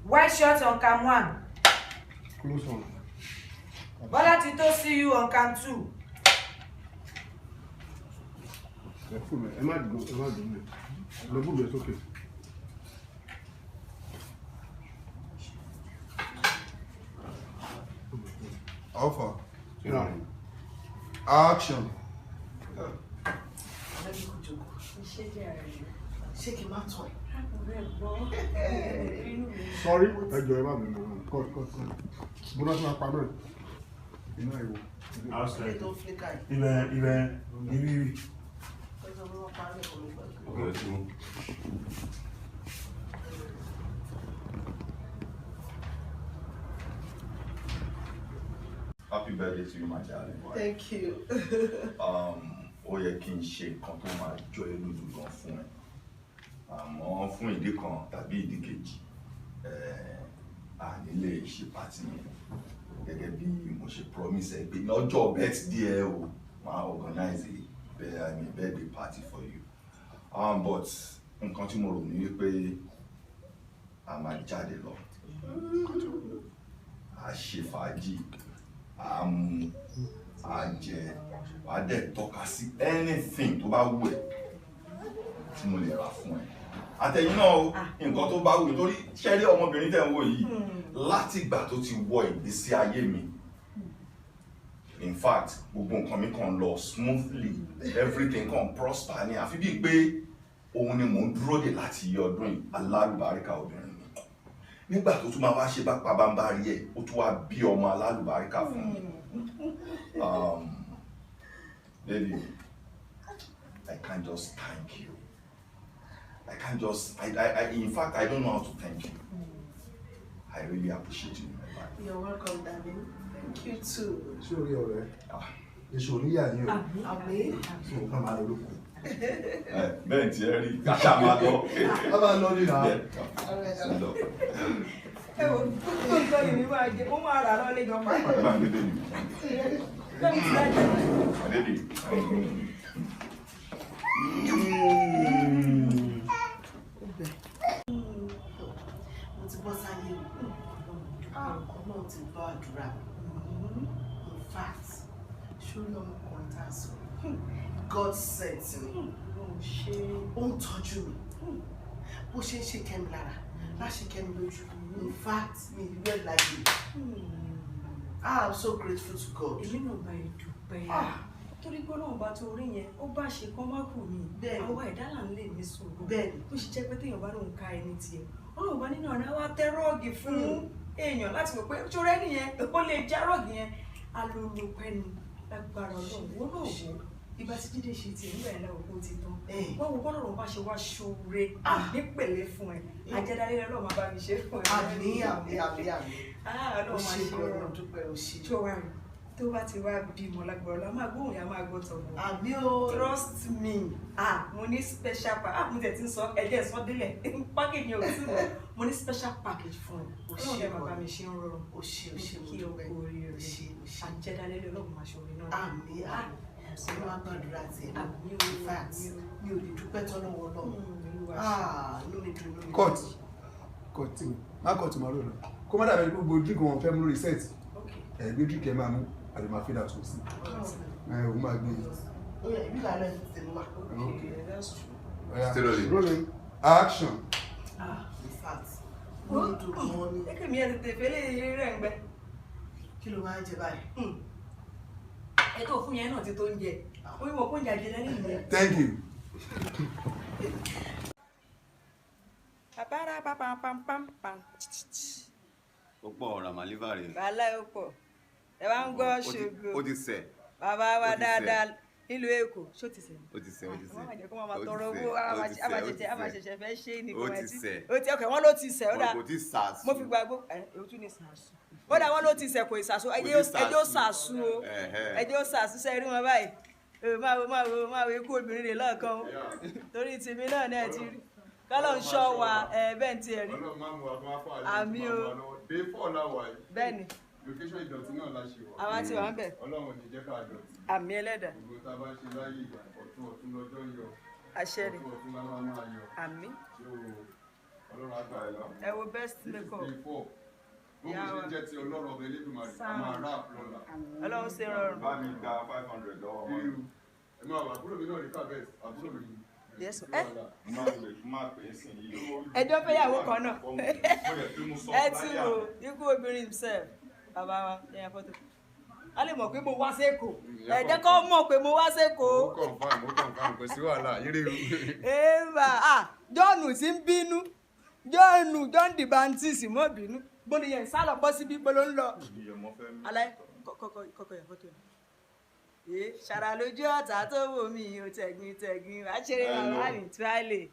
Wide shot on cam one. Close one. Bọ́lá ti tó, see you on cam two. Ẹ fún mi, ẹ má dùn, ẹ má dùn mí. Lọ bú mi sókè. Alpha. Now, Action. Ṣé kí n má tọ̀ ẹ́? Sorry, ẹ jọ̀ọ́, ẹ má bínú. Cut, cut, cut. Bọ́lá tí wọ́n pa náà. Iná ìwò. Ilé Outside. tó ń flicker yìí. Ibẹ̀ ibẹ̀ ibi. Ọjọ́ mi wọ́n parí ẹ̀kọ́ mi pẹ̀lú. Happy birthday to you, my darling. Thank you. Ó yẹ kí n ṣe nǹkan tó máa jọ ẹ́ lójú gan fún ẹ. Àmọ́ fún ìdí kan tàbí ìdí kejì, a ní lè ṣe party yẹn. Gẹ́gẹ́ bí mo ṣe promise ẹ pé lọ́jọ́ birthday ẹ o, máa organize a, I mean, birthday party for you. But nǹkan tí mo rò ní wípé a máa jáde lọ. A ṣe fàájì, a mú, a jẹ, wà á dẹ̀ tọ́ka sí anything tó bá wù ẹ́ tí mo lè rà fún ẹ. Àtẹ̀yìn náà o, nǹkan tó bá wù ẹ́, torí ṣẹ́rí ọmọbìnrin tẹ̀ ń wò yìí, láti ìgbà tó ti wọ ìgbésí ayé mi, in fact, gbogbo nǹkan mi kàn lọ smoothly, everything kàn prosper ni, àfi bíi pé òun ni mò ń dúró dè láti yí ọdún yìí. Alálùbáríkà obìnrin mi, nígbà tó tún máa wá ṣe bá pabambarí ẹ̀, ó tún wá bí ọmọ alálùbáríkà fún mi. Baby, I can't just thank you. I can't just, I, in fact, I don't know how to thank you. I really appreciate you in my life. You're welcome, darling. Thank you too. Ṣé orí ọ̀rẹ́? Èso oníyà yín o. Àmín. Ṣé o kàn máa lọ lóko? Bẹ́ẹ̀ tí ẹ rí, káṣá máa lọ. A máa lọ nínú àwọn. Lọ. Ẹ wo, gbogbo nǹkan lèmi máa jẹ, mo máa rà lọ́lé gan pàápàá. Ẹ bá ń gbé bébì. Lẹ́mi ti dájú. Bébì. Mo ti bọ́ sáyé o. Ọlọ́run ti gbọ́ àdúrà mi. In fact, sórí ọmọkùnrin tá a sọ, God sent me. Ó ń tọ́jú mi. Bó ṣe ń ṣe kẹ́mi lára, láṣẹ kẹ́mi lójú. In fact, mi ì rí ẹ̀ láyé. Ah, I'm so grateful to God. Èmi náà bá ẹ dúpẹ́, torí pé Ọlọ́run bá tó orí yẹn, ó bá ṣe kán má kù mí. Àwa ẹ̀dá là ń lè ní sùúrù. Tó ṣe jẹ́ pé téèyàn bá lóun ká ẹni tiẹ̀, Ọlọ́run bá nínú ọ̀rẹ́ wa tẹ́ rug fún èèyàn láti mọ̀ pé ṣorẹ́ nìyẹn, ó lè já rug yẹn alólùpẹ́ ni. Lágbára Ọlọ́run, wọ́n náà wò ó, ìgbà tí Jíde ṣe tiẹ̀ nígbà yẹn láwọn kó ti tán, wọ́n wo bọ́lọ́run bá ṣe wá ṣoore nípele fún ẹ. Àjẹdálé Ọlọ́run máa bá mi ṣe fún ẹ. Àmín, àmín, àmín, àmín. Ah, Ó Ọlọ́run máa ṣe ṣe gan-an, rọrùn. dúpẹ́, ó ṣe. Tó wá rí, tó bá ti wá bímọ, lágbára Ọlọ́run, a máa gbóhùn yà, máa gbọ́ tọmọ. Àmín o. Trust me. Ah, mo ní special pa, ah, mo tẹ̀ ti ń sọ ẹ̀jẹ̀ sọ délẹ̀, package yẹn ò tí mọ̀. Mo ní special package fún ẹ. Ó Ọlọ́run ṣe dẹ̀ máa bá gan-an. mi ṣe ń rọrùn. Ó ṣe, ó ṣe, mo Kí o dúpẹ́. kú oríire. Ó ṣe, ó ṣe. Àjẹdálé Ọlọ́run máa ṣoore náà. Àmín, àmín. Mo máa gbàdúrà tiẹ̀ náà. Àmín o. In fact, Àmín o. mi ò lè dúpẹ́ tán lọ́wọ́ Ọlọ́run. Olúwa ṣe. Ah, inú mi dùn, inú mi dùn. Cut. Cut. Má cut, máa rò lọ. Kó má dàbí gbogbo drink wọn fẹ́ mú lórí set. Okay. Ẹ gbé drink ẹ máa mú, àbí máa fade out sí. Ẹ òun máa gbé. Ó yẹ ìbí ìlànà ẹ̀ tèmi wà. Okay, that's true. Ọya. Still rolling. Rolling. Action. Ah, in fact, inú mi dùn gan-an ni. Jẹ́ kí mi ẹ̀ tètè fẹ́lẹ́ rẹ̀ ń gbẹ. Kí ló máa ń jẹ báyìí? Ẹ tó fún yẹn náà ti tó ń jẹ. Ó yẹ wọ́n kó ń jẹ àjẹdálé nìyẹn. Thank you. Pàpàrà pàpàpàpàpàm. Ó pọ̀, Ramaliva rè. Wàhálà ó pọ̀. Ẹ wá ń gbọ́ ṣògo. Ó ti sẹ̀. Bàbá wa Ó ti sẹ̀. dáadáa nílùú Èkó. Ṣó ti sẹ̀? Ó ti sẹ̀, ó ti sẹ̀. Wọ́n máa jẹ́ kó máa Ó ti tọrọ sẹ̀, owó, ó ti sẹ̀, ó ti a máa sẹ̀. ṣẹ̀ṣẹ̀ fẹ́ ṣe é ní Ó kò ti ẹ̀ tí. sẹ̀. Ó ti ọkẹ́, wọ́n ló ti sẹ̀, ó dáa. Kò tí sàásù. Mo fi gbàgbọ́ ẹ̀, ó tún ní sàásù. Ó dáa, wọ́n ló ti sẹ̀, kò ì sàásù. Kò tí Ẹjẹ́ ó sàásù o. Ẹ̀hẹ́. Ẹjẹ́ ó sàásù sẹ́ rí wọn báyìí. Ẹ máa wo, máa wo, máa wo ikú obìnrin rè lọ́ọ̀kan o. Torí tèmi náà náà ti rí. Kọ́lọ̀ ń ṣọ́ wa ẹ̀ bẹ́ẹ̀ ń tiẹ̀ rí. Ọlọ́run máa mú wa máa fọ́ àlejò. Àmín o. Máa mú wa lọ́wọ́. Day four la wà yìí. Bẹ́ẹ̀ni. Location ìdọ̀tí náà la ṣe wà. Àwa ti wà ń bẹ̀. Ọlọ́run ò ní jẹ́ ká dọ̀tí. Àmín ẹlẹ́dàá. Gbogbo tá a bá ṣe láyé ìgbà, ọ̀tún ọ̀tún lọ́jọ́ yọ. Àṣẹ rẹ̀. Ọ̀tún ọ̀tún la máa máa yọ. Àmín. So Ọlọ́run á gbà ẹ́ là. Ẹ wo best This is makeup. day four. Bó mo ṣe jẹ́ ti Ọlọ́run ọba Elédùmarè, a máa rap lọ́la. Ọlọ́run ṣe rọrùn. Bá mi gba 500 lọ́wọ́ wọn. Irú ẹ máa wà àbúrò mi náà ní kábẹ́ẹ̀sì, àbúrò mi. Yes. Sí Ẹ wàhálà. Má pè má pè é sìn yìí. Ẹjọ́ fẹ́yàwó kan náà. Mo lè fi mú sọ Ẹ ti láyà. wo ikú obìnrin himself. Bàbá wa ẹ̀yà fọ́tò. A lè mọ̀ pé mo wá sékòó. Ẹ jẹ́ kó mọ̀ pé mo wá sékòó. Ó confirm, ó confirm, kò sí wàhálà, ire o. Eva ah John ti ń bínú. John John the Baptist mọ̀ bínú. Bó ni yẹn sálọ bọ́ síbí bó ló ń lọ. Iyọ̀ mo fẹ́ mú. Aláì kọ́kọ́ kọ́kọ́ yà fọ́tò ni. Ee ṣàrà lójú ọ̀tá tó wò mí o tẹ̀gbin tẹ̀gbin wàá ṣeré Hello. bàbá mi tíwálè.